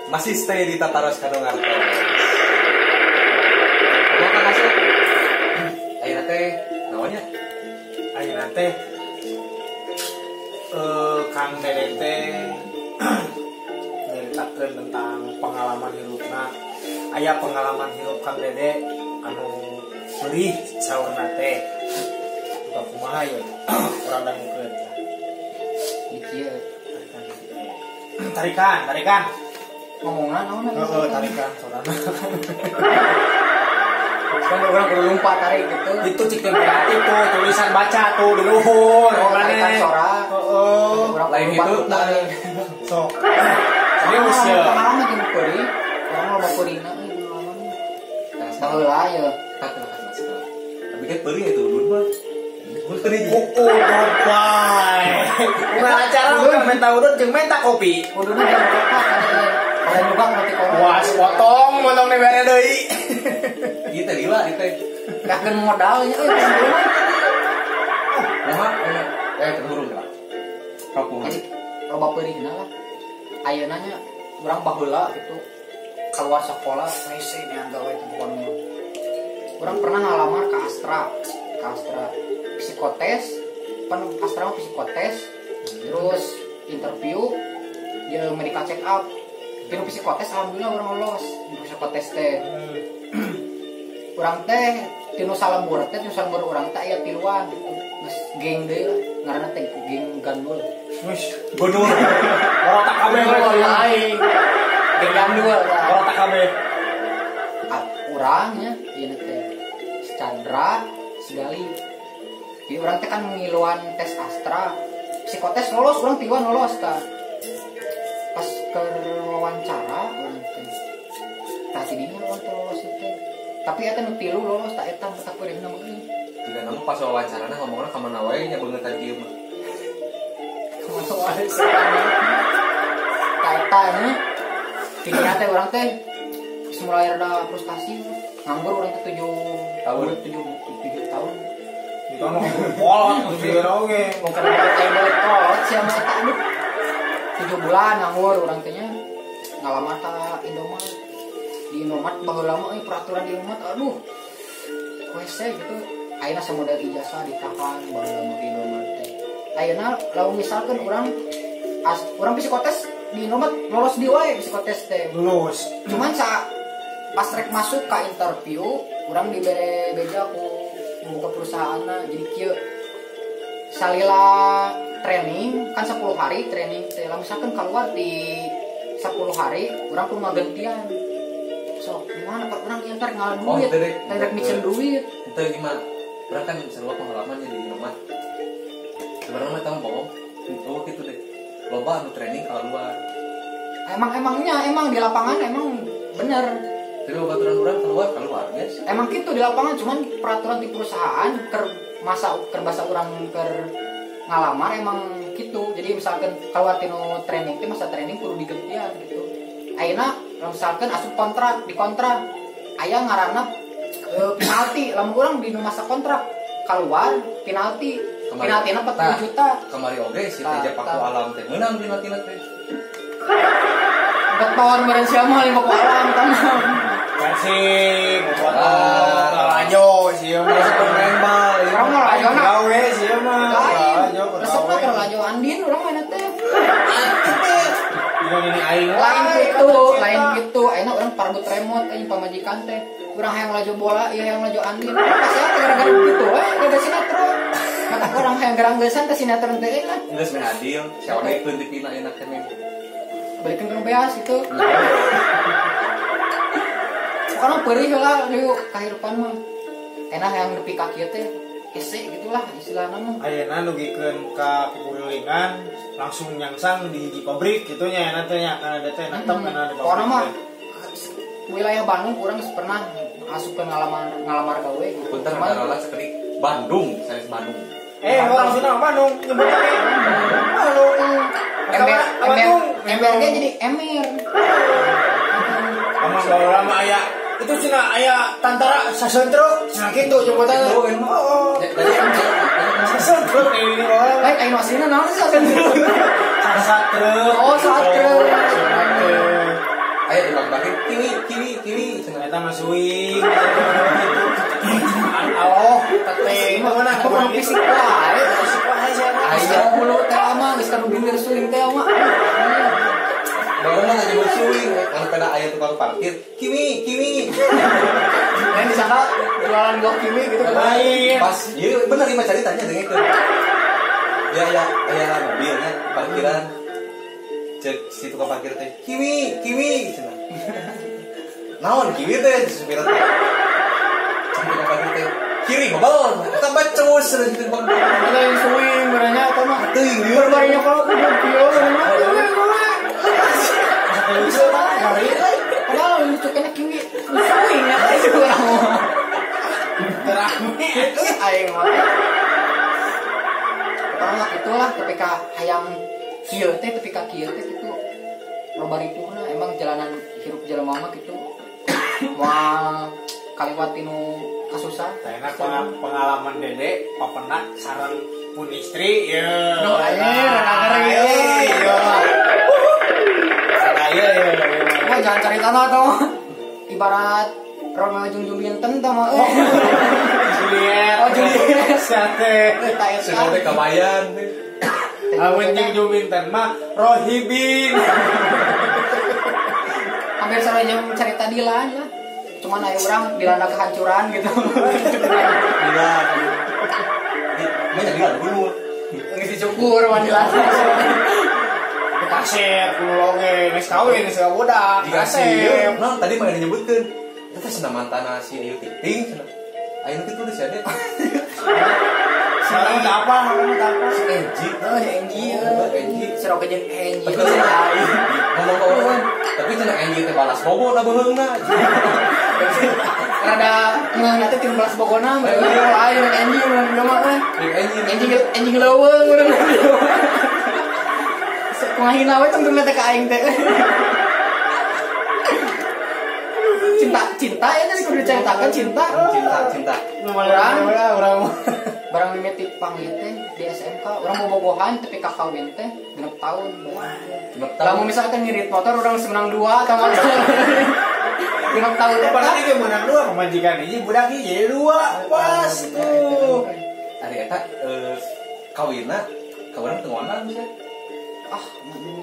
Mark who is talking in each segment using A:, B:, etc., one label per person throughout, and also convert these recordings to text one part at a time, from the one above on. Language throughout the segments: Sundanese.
A: Masih stay di Tataros Kadongarto. Kumaha Kang Asep? Ayeuna teh naonnya?
B: Ayeuna teh Kang Dede teh nyeritakeun tentang pengalaman hirupna. Aya pengalaman hirup Kang Dede anu perih saurna teh. Buka kumaha ye? Urang dangukeun.
C: Ieu
B: tarikan, tarikan.
C: Ngomongna naon?
B: Heeh, tarikan sorana.
C: Kan urang kudu lompat tarik gitu.
B: Itu cik kreatif tuh, tulisan baca tuh di luhur.
C: Oh, tarikan sora.
B: Heeh.
A: Lain itu
C: tarik.
B: Sok. Serius ya.
C: Pengalaman jeung peurih, urang loba peurihna euy pengalaman. Baheula ye.
A: Tapi kan peurih itu ulun mah. Peurih
B: udut wae. Bukan acara urang minta udut jeung minta kopi.
C: Udutna jam berapa kan ieu? Lain juga roti korek.
B: Wah, potong potong dibere deui.
A: Ieu teh lila ieu teh.
C: Kakeun modalnya euy mah.
A: Kumaha? Terhurung lah. Rok kumaha?
C: Jadi loba peurihna lah. Ayeuna nya urang baheula gitu. Keluar sekolah hese neang gawe teh pokona. Urang pernah ngalamar ke Astra, ke Astra psikotes, pan Astra mah psikotes, terus interview, jeung medical check up. Tinu psikotes alhamdulillah urang lolos di psikotes teh. Urang teh tinu salembur teh, tinu salembur urang teh aya tiluan gitu. Geus geng deui lah, ngaranna teh geng gandul.
B: Wis, gondul. Botak kabeh
C: aing. Geng gandul tah.
B: Botak kabeh.
C: Urang nya ieu teh si Chandra, si Gali. Jadi urang teh kan ngiluan tes Astra, psikotes lolos, urang tiluan lolos tah. Pas ke wawancara urang teh tah tidinya urang teh lolos teh. Tapi eta nu tilu lolos tah eta teh peurihna mah euy.
A: Jika namun pas wawancarana ngomongna ka mana wae nya beungeut kieu mah.
C: Ka mana wae tah eta nya tidinya teh urang teh geus mulai rada frustasi, nganggur urang teh 7
A: tahun.
C: 7 tahun.
B: Itu mah kolot sieun oge.
C: Bukan aing balik kolot sia mah eta aduh. 7 bulan nganggur urang teh nya ngalamar ka Indomaret. Di Indomaret baheula mah euy peraturan di Indomaret aduh. Hese gitu. Ayeuna samodal ijazah ditahan baheula mah di Indomaret teh. Ayeuna lamun misalkan urang urang psikotes di Indomaret lolos di wae psikotes teh.
B: Lulus.
C: Cuman pas rek masuk ka interview urang dibere beja ku membuka perusahaanna. Jadi kieu salila training kan 10 hari training teh lah misalkan keluar di 10 hari urang kudu ngagantian. Sok gimana pak urang ieu ntar ngalah duit, rek micen duit.
A: Teu gimana? Urang kan sarua pengalamannya di Indomaret. Sebenarnya mah tah bohong. Oh gitu deh. Loba anu training keluar.
C: Emang di lapangan emang bener.
A: Tapi baturan urang keluar guys.
C: Emang gitu di lapangan, cuman peraturan di perusahaan ker masa ker bahasa urang ker ngalamar emang gitu. Jadi misalkan keluar tinu training teh masa training kudu digantian gitu. Ayeuna misalkan asup kontrak, di kontrak aya ngaranna penalti, lamun urang di masa kontrak keluar penalti. Penaltina 40 juta.
A: Kamari oge si Teja Paku Alam teh meunang penaltina teh.
C: Beton meureun sia mah lima Paku Alam tanam.
B: Persib, bobotoh, lalajo sia mah main bal.
C: Urang mah lalajo na.
B: Gawe sia mah.
C: Lain. Resepna keur lalajo Andin urang mah teh.
B: Ini aing.
C: Lain kitu, lain kitu. Ayeuna urang parebut remote euy pamajikan teh. Urang hayang lalajo bola, ieu hayang lalajo Andin. Kasihan teh gara-gara kitu we, gara sinetron. Mata urang hayang geranggesan teh sinetron teh kan.
A: Geus meh adil, sia odekeun di pina enak teh.
C: Balikeun ka nu beas gitu. Pokoknya perih lah yuk kehidupan mah. Enak yang nepi ka kieu teh hese gitulah istilahna mah.
B: Ayeuna dugikeun ka pukurilingan langsung nyangsang di hiji pabrik kitu nya enak teh nya kana teh netep kana di pabrik.
C: Pokona mah wilayah Bandung urang geus pernah asupkeun ngalamar gawe gitu.
A: Punten ngalamar sakedik Bandung, sanes Bandung.
B: Orang Sunda Bandung nyebutna ge. Bandung.
C: Ember ember ge jadi emir.
B: Kamu baheula mah aya itu cenah aya tantara sasentruk cenah kitu jemputan. Oh. Sasentruk ini orang.
C: Lain aya nu aslina naon sih sasentruk?
B: Sasatruk.
C: Oh, satruk.
A: Kiwi kiwi kiwi cenah.
B: Eta mah suing. Allah, teh mana
C: Kumaha fisik wae.
B: Fisik wae sia.
C: Aya hulu teh mah geus kanu bibir suing teh mah.
A: Baru mah nyebut suing, anu pada aya tukang parkir, kiwi kiwi.
C: Lain disangka jualan gok kiwi gitu kan.
B: Lain.
A: Pas, ieu bener ieu mah caritanya dengekeun. Ya ya aya mobilnya parkiran. Cek si tukang parkir teh, kiwi kiwi cenah. Naon kiwi teh supir teh. Cek tukang parkir teh, kiri bebel, tambah cus cenah si tukang parkir.
C: Lain suing merenya eta mah.
A: Teuing lieur
C: Barenya kalau kudu kieu mah.
B: Lucu
C: Padahal lucu kena kiwi suing ya itu urang mah.
B: Terame
C: aing mah. Pertama itulah ketika hayang kieu teh tepi ka kieu teh kitu loba ripuhna emang jalanan hirup jelema mah kitu moal kaliwat tinu kasusah.
B: Enak pengalaman Dede papenak sareng pun istri ye.
C: Duh aing rada ngeri euy.
B: Rada ieu.
C: Wah jangan cari tanah tau. Ibarat Romeo jeung Julieten tah mah.
B: Juliet.
C: Oh Juliet.
B: Sate.
C: Eta eta.
A: Sekolah kabayan.
B: Amun jeung Juminten mah rohibin.
C: Hampir sama jeung cerita Dilan lah. Cuman ayo orang dilanda kehancuran gitu.
A: Dilan. Mah jadi Dilan dulu.
C: Geus dicukur mah Dilan.
B: Kasep kudu oge geus kawin geus budak.
A: Kasep. Nah, tadi mah nyebutkeun. Eta cenah mantana si Ayu Ting Ting cenah. Ayeuna kitu geus sia deh.
B: Sareng apa? Sareng apa?
A: Si Enji.
C: Oh, si Enji.
A: Enji.
C: Seroke jeung Enji.
A: Ngomong ka urang, tapi cenah Enji teh balas bogo da beuheungna.
C: Rada ngeunah teh 13 bogona, ayo Enji urang mah euy.
A: Enji
C: Enji leuweung urang. Kumaha we tungtungna teh ka aing teh. Cinta cinta ya tadi kudu diceritakan cinta.
A: Cinta cinta.
B: Urang
C: barang mimiti panggil teh di SMK, urang bobogohan tapi ka kawin teh 6 tahun. Lamun misalkan ngirit motor urang geus menang 2 tah mah. 6 tahun teh.
B: Padahal ge menang 2 pamajikan hiji budak hiji 2 pas tuh.
A: Ari eta kawinna ka urang teu ngonang sih.
C: Ah,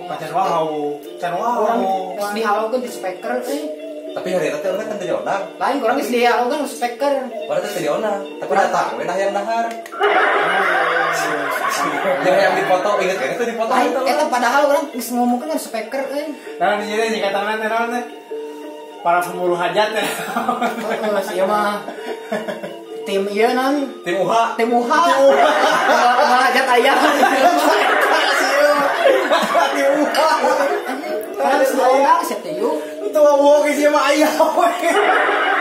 B: pacar wow, can wow.
C: Urang geus dihalaukeun di speaker euy.
A: Tapi hari itu orang kan teu diondang.
C: Lain urang geus dihalaukeun di speaker.
A: Urang teh teu diondang, tapi datang we dah yang dahar. Yang dipoto inget kan itu dipoto.
C: Lain eta padahal urang geus ngomongkeun kan speaker euy.
B: Nah di sini nyikatan teh naon teh? Para pemburu hajat teh.
C: Heeh, sia mah. Tim ieu naon?
A: Tim UHA.
C: Tim UHA. Malah hajat aya.
B: Tim UHA.
C: Orang geus diundang sia teh yuk.
B: Itu mah bohong sih mah aya we.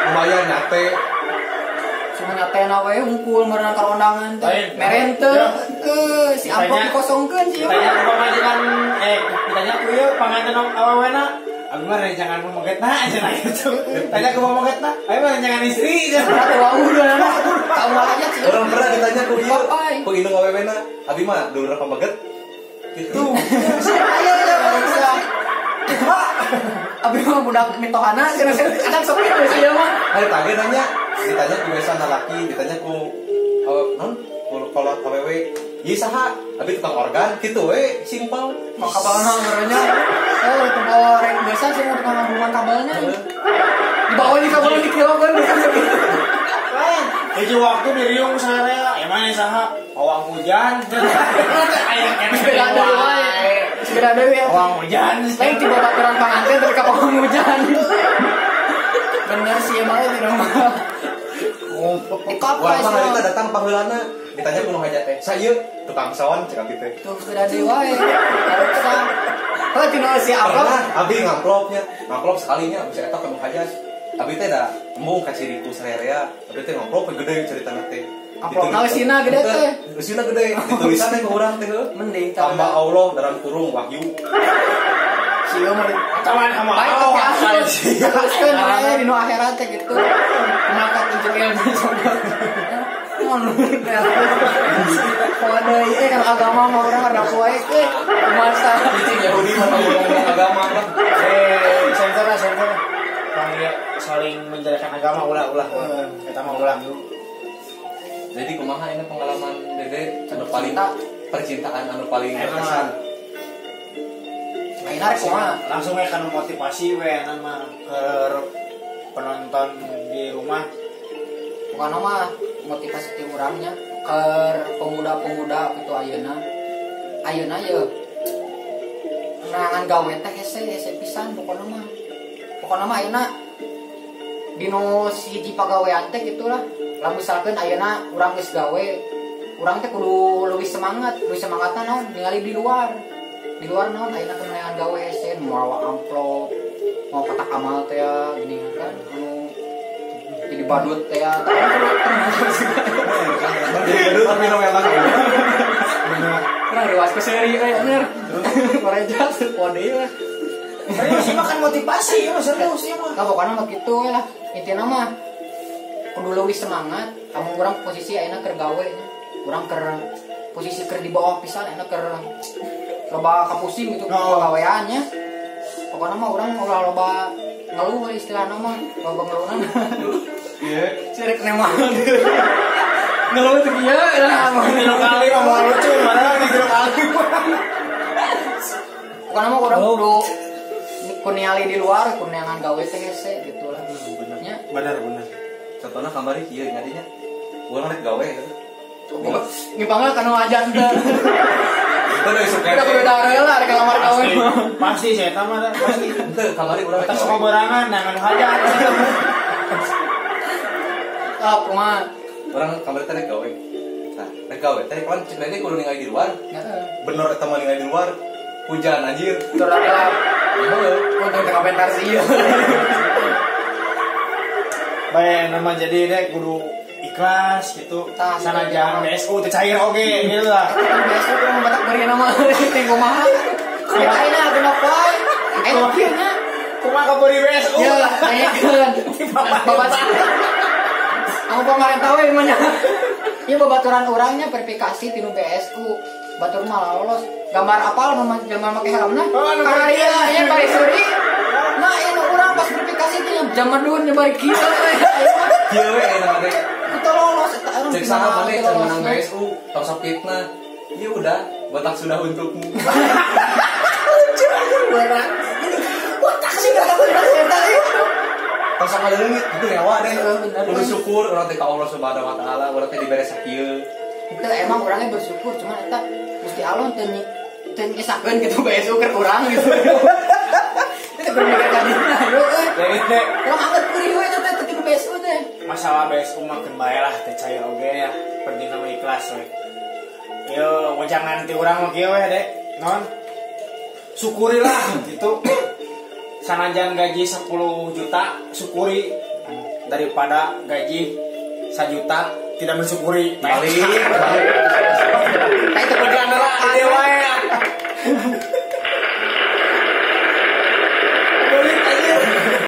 A: Lumayan nyate.
C: Cuma nyatena we hungkul meureunan ka undangan teh. Meren teu si amplop dikosongkeun sih.
B: Ditanya ku pamajikan ditanya ku ieu panganten awewena. Abi mah rencangan pamegetna cenah kitu. Tanya ku pamegetna, abi mah rencangan istri cenah.
C: Teu wau deuana. Ka ulah aja sih.
A: Urang pernah ditanya ku ieu, ku indung awewena, abi mah dulur pameget. Gitu.
C: Ayo ya bangsa. Abi mah budak mitohana cenah akan sok kitu sih mah.
A: Ayo tadi nanya, ditanya ku besan lalaki, ditanya ku non ku kolot awewe. Ieu saha? Abi tukang organ kitu we, simpel.
C: Mau kabelna merenya. Oh, tukang organ biasa sih mau tukang hubungan kabelnya. Dibawa di kabel dikilokeun biasa sok kitu.
B: Lain, hiji waktu diriung sarea, emang saha? Pawang hujan. Aya keneh
C: Beda deui wae. Beda deui ya.
B: Pawang hujan.
C: Lain tiba baturan panganten tapi ka pawang hujan. Bener sih emang itu dong.
A: Wah, mah datang pangheulana, ditanya kumaha hajat teh. Sa ieu tukang sound cek abdi teh.
C: Tuh beda deui wae. Harusna. Heuh tina si amplop.
A: Pernah abdi ngamplopnya, ngamplop sekalinya abis eta kumaha hajat. Abdi teh da embung ka ciriku sarerea, abdi teh ngamplop gede caritana teh.
C: Amplopna eusina gede teh.
A: Eusina gede, ditulisan teh ke urang teh heuh.
C: Mending
A: tambah Allah dalam kurung wahyu.
C: Si ieu mah
B: Taman sama Allah.
C: Teruskeun we di nu akhirat teh gitu. Mangkat Injil sodot. Kode ieu kan agama mah urang kada poe euy. Masa
A: cicing Yahudi mah ngomong agama lah.
B: Sensor lah, sensor. paling menjelekan agama ulah. Eta mah ulah.
A: Jadi kumaha ini pengalaman Dede anu paling percintaan anu paling berkesan.
C: Ayeuna rek kumaha?
B: Langsung we kana motivasi we mah ke penonton di rumah.
C: Pokona mah motivasi ti urangnya ke pemuda-pemuda gitu ayeuna. Ayeuna ye neangan gawe teh hese pisan pokona mah. Pokona mah ayeuna dino siji pagawean teh kitu lah. Lamun misalkeun ayeuna urang geus gawe, urang teh kudu leuwih semangat, leuwih semangatna naon ningali di luar. Di luar naon ayeuna kemenangan gawe hese mawa amplop, mau kotak amal teh ya gini kan anu jadi badut teh ya.
A: Jadi badut tapi nu emang
C: bener. Kurang rewas ke seri euy bener. Koreja kode lah.
B: Serius ieu mah kan motivasi, ieu mah serius ieu mah.
C: Nah, pokokna mah kitu we lah. Intina mah kudu leuwih semangat, kamu urang posisi ayeuna keur gawe nya. Urang keur posisi keur di bawah pisan ayeuna keur loba kapusing gitu pagawean nya. Pokokna mah urang ulah loba ngeluh istilahna mah, loba ngeluhna.
A: Ieu
C: cerek nemah. Ngeluh teh kieu lah.
B: Tilu kali mah moal lucu, mana di tilu kali.
C: Pokokna mah urang kudu kunyali di luar, kunyangan gawe teh hese gitu lah.
B: Bener. Bener bener.
A: Contohna kamari kieu ngadinya. Urang rek gawe gitu.
C: Ngipanglah kana ajan teh.
A: Udah isuk
C: udah kudu dareula rek lamar gawe.
B: Pasti saya mah pasti.
A: Henteu kamari urang rek
B: gawe. Sok borangan nangan hajat.
C: Ah, kumaha?
A: Urang kamari teh rek gawe. Nah, rek gawe teh kan cek deui kudu ningali di luar.
C: Heeh.
A: Bener eta mah ningali di luar. Hujan anjir.
C: Turun lah. Untung teu kabentar sih.
B: Bae nama jadi deh kudu ikhlas gitu. Sanajan BSU teu cair oge gitu lah.
C: BSU kurang batak bari nama teh kumaha. Ya ayeuna genep wae. Ayeuna kieu nya.
B: Kumaha kaburi BSU?
C: Ya, tanyakeun. Babat. Anu pamarentah we mah nya. Ieu babaturan urang nya verifikasi tinu BSU. Batur mah lolos. Gambar apal nu jelema make helmna. Kararia nya bari suri. Nah, ieu urang pas verifikasi teh zaman dulu nyebar kieu we.
A: Kieu we ayeuna teh.
C: Kita lolos eta urang.
A: Cek saha maneh can menang BSU, tong sok fitnah. Ieu udah, botak sudah untukmu.
C: Lucu anjir botak. Botak sih kata eta ieu.
A: Tong sok ngaleungit, itu nyawa deh. Kudu syukur urang teh ka Allah Subhanahu wa taala, urang teh dibere sakieu.
C: Itu emang orangnya bersyukur, cuman eta Gusti Allah teu teu nyesakeun gitu BSU keur urang gitu. Itu bermikir ka dina yo euy.
B: Jadi teh
C: urang anget peurih we teh teu BSU teh.
B: Masalah BSU mah keun bae lah teh cair oge ya. Penting mah ikhlas we. Yo wajangan ti urang mah kieu we Dek. Non. Syukurilah gitu. Sanajan gaji 10 juta, syukuri daripada gaji 1 juta tidak mensyukuri.
A: Balik, balik.